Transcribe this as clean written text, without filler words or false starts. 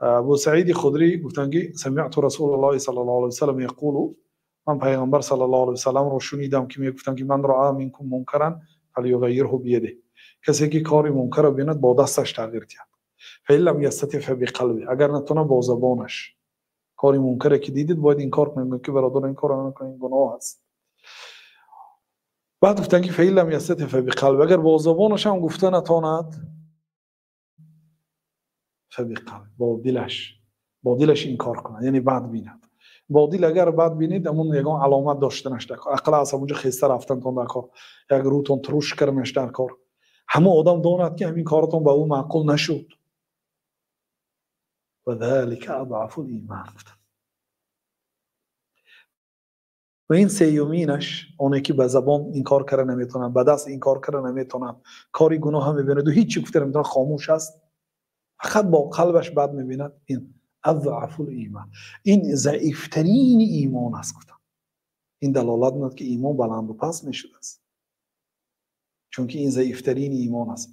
Абу Саиди Худрӣ гуфтанд, ки سمعت رسول الله صلى الله عليه وسلم يقول, ман Пайғамбар صلى الله عليه وسلم ро шунидам, ки мегуфтанд, ки من رأى منكم منكرا فليغيره بيده, касе ки кори мункарро бинад, бо дасташ тағйир диҳад. فإن لم يستطع فبقلبه, агар натавонад, бо забонаш. Кори мункаре ки дидид, бояд инкор кунед, ки бародар, ин корро накунед, гуноҳ аст. Баъд гуфтанд, ки فإن لم يستطع فبقلبه, агар бо забонаш ҳам гуфта натавонад, فبقلبه, бо дилаш инкор кунад, яъне бад бинад бо дил. Агар бад бинед, ҳамун ягон аломат доштанаш дар кор, ақалла аз ҳамунҷо хеста рафтантон дар кор, як рӯтон туруш карданаш дар кор, ҳамон одам донад, ки ҳамин коратон ба ӯ маъқул нашуд. وذلك أضعف الإيمان. Ва ин сеюминаш, оне ки ба забон инкор карда наметавонад, ба даст инкор карда наметавонад, кори гуноҳа мебинаду ҳичи гуфта наметавонад, хомӯш аст, фақат бо қалбаш бад мебинад, ин أضعف الإيمان, ин заифтарини имон аст, гуфтам. Ин далолат мекунад, ки имон баланду паст мешудааст, чунки ин заифтарини имон аст.